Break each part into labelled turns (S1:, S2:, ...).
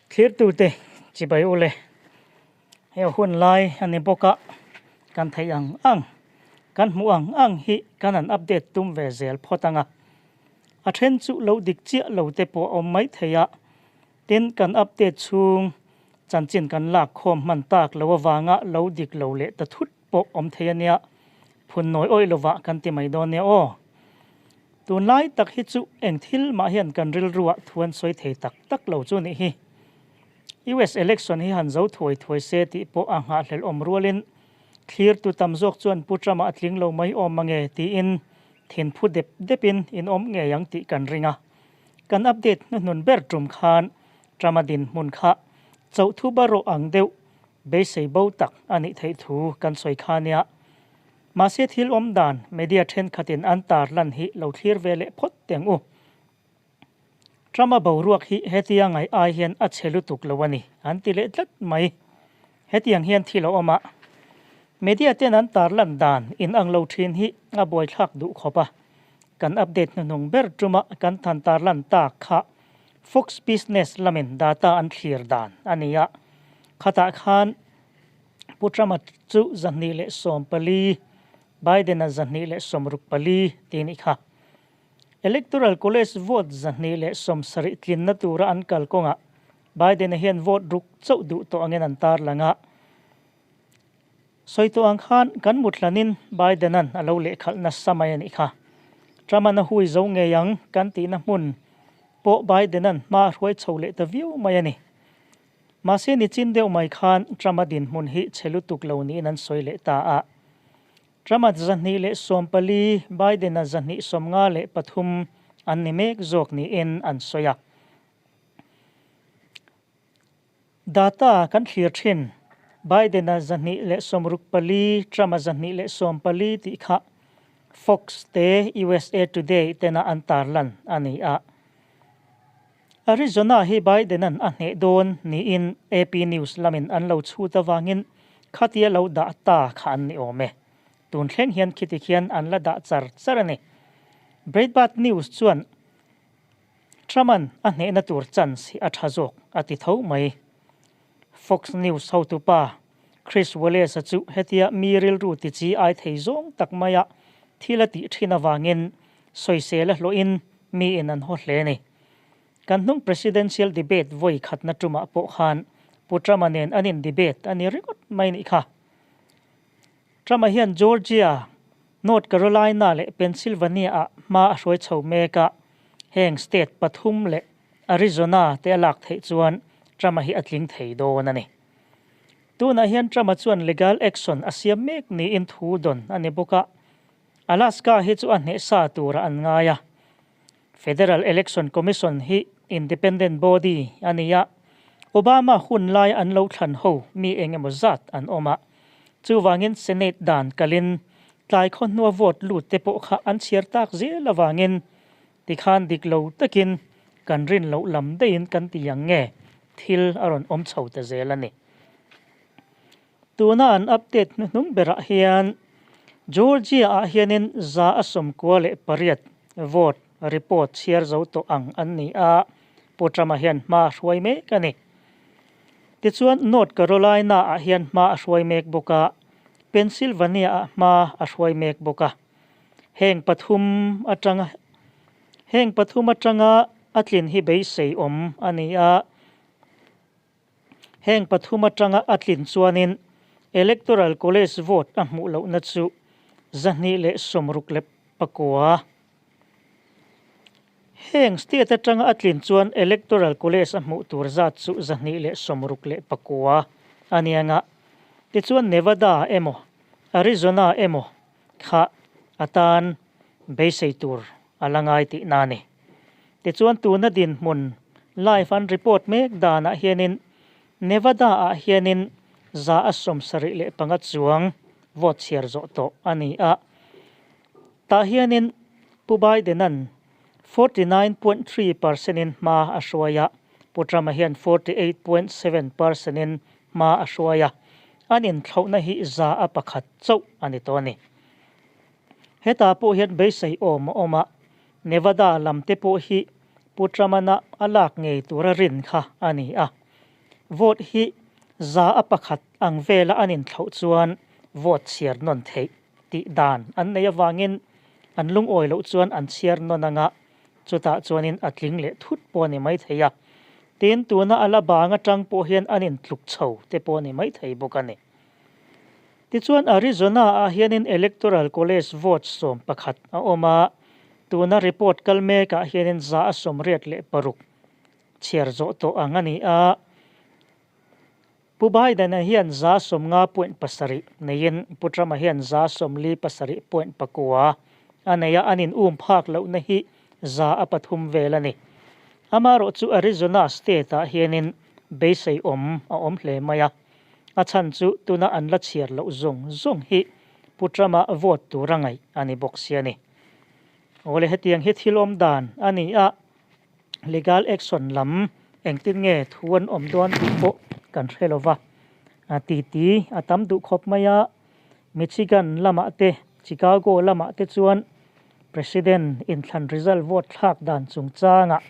S1: Thlirtute chibai ule he hun lai a ni bawk a, kan theih ang ang, kan hmuh ang ang hi kan han update tum ve zel phawt ang a. A then chu lo dik chiah lo te pawh a awm mai thei a, tin kan update chhung chanchin kan lak khawm hman tak lo avanga lo dik lo leh ta thut pawh awm thei a nia, phun nawi awih lovah kan ti mai dawn nia aw. Tunlai tak hi chu eng thil mah hian kan rilruah thu an sawi thei tak tak lo chu nih hi. US election hi han zo thuai thuai se tih pawh a nghahhlelh awm rualin thlirtu tam zawk chuan Pu Trump-a a tling lo mai awm mange tiin thinphu dep depin in awm ngei ang tih kan ring a. Kan update hnuhnun ber tum khan Trump-a dinhmun kha chauhthu barawh ang deuh beisei bo tak a nih theih thu kan sawi kha nia. Mahse thil awm dan media thenkhatin an tar lan hi lo thlir ve leh phawt teng u. Trump-a boruak hi hetia ngaih ai hian a chhe lutuk lo a ni, an ti leh tlat mai. Hetiang hian thil a awm a, media ten an tar lan dan in ang lo thin hi a buaithlak duh khawp a. Kan update hnuhnung ber tuma kan than tar lan tak kha Fox Business lamin data an thlir dan a ni a, khatah khan Pu Trump-a chu 214, Biden-a 264 tih nih kha. Electoral College vote 270 tlinna tura an kal kawngah Biden-a hian vote ruk chauh duh tawh angin an tarlang a. Sawi tawh ang khan kan muthlanin Biden-a'n a lo lehkhalh nasa mai a nih kha. Trump-a'n a hui zo ngei ang kan tihna hmun pawh Biden-a'n hma a hruai chho leh ta viau mai a ni. Mahse nichin deuh mai khan Trump-a dinhmun hi chhe lutuk lo niin an sawi leh ta a. Trump-a 214, Biden-a 253 an ni mek zawk niin an sawi a. Data kan thlir thin, Biden-a 264, Trump-a 214 tih kha Fox te usa Today tena an tarlan a ni a. Arizona hi Biden-a'n a hneh dawn niin AP News lamin an lo chhut avangin khatia lo dah ta kha an ni awm e. Tun thleng hian khiti khian an la dah char char a ni. Breitbart News chuan Trump-a'n a hnehna tur chance hi a tha zawk a ti tho mai. Fox News hotupa Chris Wallace-a chu hetia mi rilru ti chi ai thei zawng tak maia thil a tih thin avangin sawisel a hlawhin miin an haw hle a ni. Kan hnung Presidential Debate vawi khatna tumah pawh khan Pu Trump-a nen an in debate a ni ringawt mai nih kha. Trump-a hian Georgia, North Carolina leh Pennsylvania-ah hma a hruai chho mek a, heng state pathum leh Arizona te a lak theih chuan Trump-a hi a tling thei dawn a ni. Tunah hian Trump-a chuan legal action a siam mek niin thu dawn a ni bawk a, Alaska hi chu a hnehsa tura an ngai a. Federal Election Commission hi independent body a ni a, Obama hun lai an lo thlan ho mi eng emaw zat an awm a. Chuvangin Senate dan kalin tlai khaw hnua vote lut te pawh kha an chhiar tak zel avangin tikhan dik lo takin kan rin loh lam deihin kan ti ang nge thil a rawn awm chho ta zel a ni. Tuna an update hnuhnung berah hian Georgia-ah hianin 198 vote report chhiar zo tawh ang an ni a, Pu Trump-a hian hma a hruai mek a ni. Tichuan North Carolina-ah hian hma a hruai mek bawk a, Pennsylvania-ah hma a hruai mek bawk a. Heng pathum atanga heng pathum atanga a tlin hi beisei awm a ni a. Heng pathum atanga a tlin chuanin Electoral College vote a hmuh lohna chu 269. Heng state atanga a tlin chuan Electoral College a hmuh tur zat chu 269 a ni ang a. Tichuan Nevada emaw Arizona emaw kha atan beisei tur a la ngai tihna a ni. Tichuan tuna dinhmun live an report mek danah hianin Nevada-ah hianin 75 chuang vote chhiar zawh tawh a ni a. Tah hianin Pu Biden-a'n 49.3 percent in hma a hruai a, Pu Trump-a hian 48.7 percent in hma a hruai a, an inthlauhna hi 1% chauh a ni tawh a ni. Hetah pawh hian beisei awm a awm a, Nevada lam te pawh hi Pu Trump-ana a lak ngei tura rin kha a ni a. Vote hi 1% ang vela an inthlauh chuan vote chhiar nawn theih tih dan an nei avangin an lungawi loh chuan an chhiar nawn anga chutah chuanin a tling leh thut pawh a ni maithei a. Tin, tuna a la bang atang pawh hian an intluk chho te pawh a ni maithei bawk a ni. Tichuan Arizona ah hianin Electoral College vote 11 a awm a, tuna report kal mekah hianin 86% chhiar zawh tawh ang a ni a. Pu Biden-a hian 50.7 neiin Pu Trump-a hian 47.9 a nei a, an in um phak lohna hi 3% vel a ni. Amaherawhchu Arizona state-ah hianin beisei awm a awm hle mai a. A chhan chu tuna an la chhiar loh zawng zawng hi Pu Trump-a vote tura ngaih a ni bawk si a ni. Awle hetiang hi thil awm dan a ni a, legal action lam engtin nge thu an awm dawn tih pawh kan hre lo va. Titi a tam duh khawp mai a, Michigan lamah te, Chicago lamah te chuan President inthlan result vote thlak dan chungchangah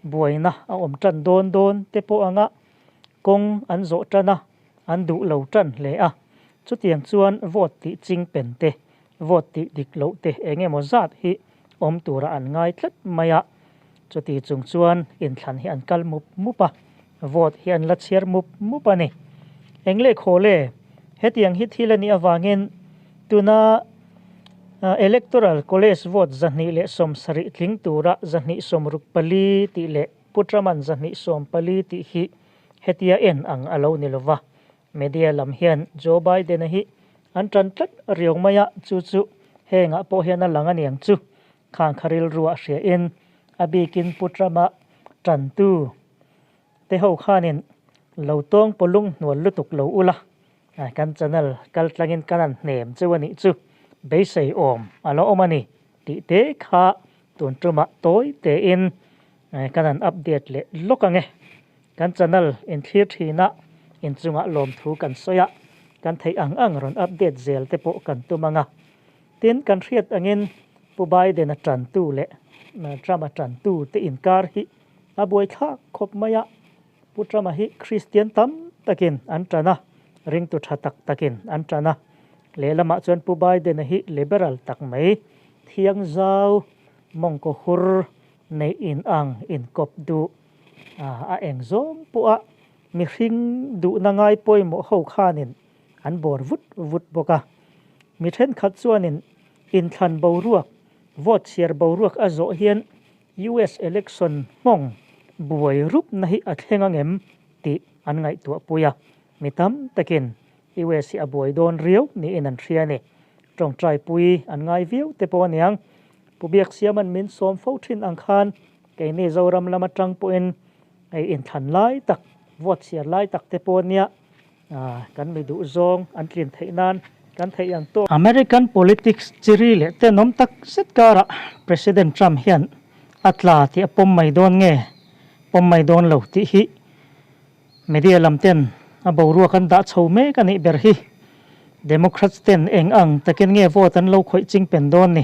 S1: buaina a awm tan dawn dawn te pawh anga Kawng an zawh tan a, an duh lo tan hle a. Chutiang chuan vote tih ching pen te, vote tih dik loh te eng emaw zat hi awm tura an ngai tlat mai a. Chuti chung chuan inthlan hi an kal mup mup a, vote hi an la chhiar mup mup a ni. Eng leh khaw le, hetiang hi thil a nih avangin tuna Electoral College vote 270 tling tura 264 tih leh Pu Truman 214 tih hi hetia en ang a lo ni lo va, media lam hian Joe Biden-a hi an tan tlat riau mai a, chu chu hengah pawh hian a lang a niang chu, khang kha rilruah hriain a bikin Pu Trump-a tantu te ho khanin lo tawng pawlung hnual lutuk lo ula, kan channel kal tlangin kan han hnem cheu a nih chu beisei awm a la awm a ni tih te kha tun tumah tawi tein Kan han update leh lawk ang e. Kan channel inthlir thin a, inchungah lawmthu kan sawi a, kan theih ang ang rawn update zel te pawh kan tum ang a. Tin, kan hriat angin Pu Biden-a tantu leh Trump-a tantu te inkar hi a buaithlak khawp mai a. Pu Trump-a hi Kristian tam takin an tan a, ringtu tha tak takin an tan a. Lehlamah chuan Pu Biden-a hi liberal tak mai, thiang zau, mawngkaw hur, Neih in ang inkawp duh a eng zawng pawh a mihring duhna ngai pawimawh ho khanin an bawr vut vut bawk a. Mi thenkhat chuanin inthlan boruak, vote chhiar boruak a zawh hian US election hmawng buai rupna hi a thleng angem tih an ngaihtuah pui a. Mi tam takin US hi a buai dawn riau niin an hria a ni. Tawngtai pui an ngai viau te pawh aniang. Pu Biaksiaman min sawm fo thin ang khan keini Zoram lam atang pawhin hei inthlan lai tak, vote chhiar lai tak te pawh ania kan mi duh zawng an tlin theih nan kan theih ang tawk. American politics chiri leh tenawm tak zet karah President Trump hian a tla tih a pawm mai dawn nge pawm mai dawn lo tih hi Media lam ten a boruak an dah chho mek a nih ber hi. Democrats ten eng ang takin nge vote an lo khawih ching pen dawn ni?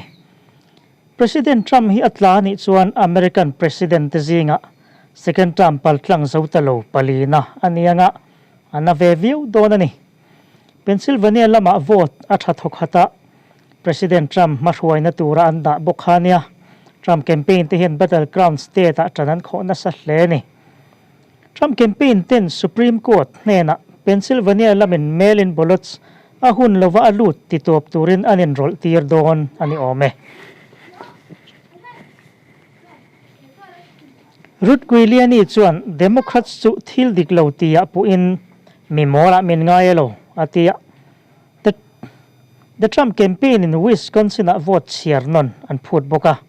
S1: President Trump hi a tla a nih chuan American President te zingah second term pal tlang zo ta lo palina a ni anga a na ve viau dawn a ni. Pennsylvania lamah vote a tha thawk khat a, President Trump hmahruaina tura an dah bawk kha nia. Trump campaign te hian battleground state ah tan an khawh nasa hle a ni. Trump campaign ten Supreme Court hnenah Pennsylvania lamin mail-in ballots a hun lova a lut ti tawp turin an inrawlh tir dawn a ni awm e. Ruth Giuliani chuan Democrats chu thil dik lo tia puhin mi mawlah min ngai elo a ti a. The The Trump campaign in Wisconsin-ah vote chhiar nawn an phut bawk a.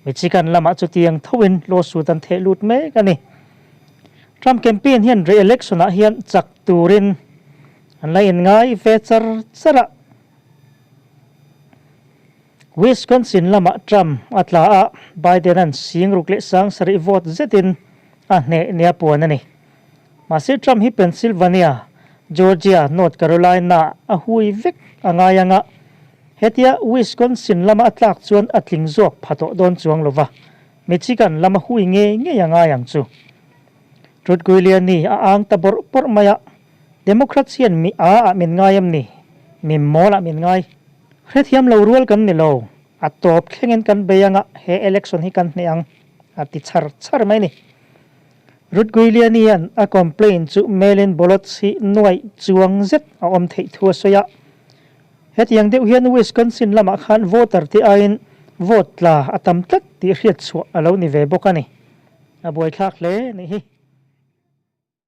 S1: Michigan lamah chutiang thoin lawsuit an theh lut mek a ni. Trump campaign hian re-election ah hian chak turin an la inngai ve char char a. Wisconsin lamah Trump a tla a, Biden an sing ruk leh sang sarih vote zetin a hneh nia puan a ni. Mahse Trump hi Pennsylvania, Georgia, North Carolina a hui vek a ngai ang a, hetia Wisconsin lama a tlak chuan a tling zawk pha tawh dawn chuang lo va, Michigan lama hui ngei ngei a ngai ang chu. Ruth Giuliani a ang ta bawrh bawrh mai a, Democrats hian mi a ah min ngai em ni? Mi mawl ah min ngai. Hrethiam lo rual kan ni lo. A tawp thlengin kan bei anga he election hi kan hneh ang, a ti char char mai ni. Ruth Giuliani hian a complaint chu mail-in ballots hi nuaih chuang zet a awm theih thu a sawi a. Hetiang deuh hian Wisconsin lamah khan voter te aiin vote tla a tam tlat tih hriatchhuah a lo ni ve bawk a ni. A buaithlak hle nih hi.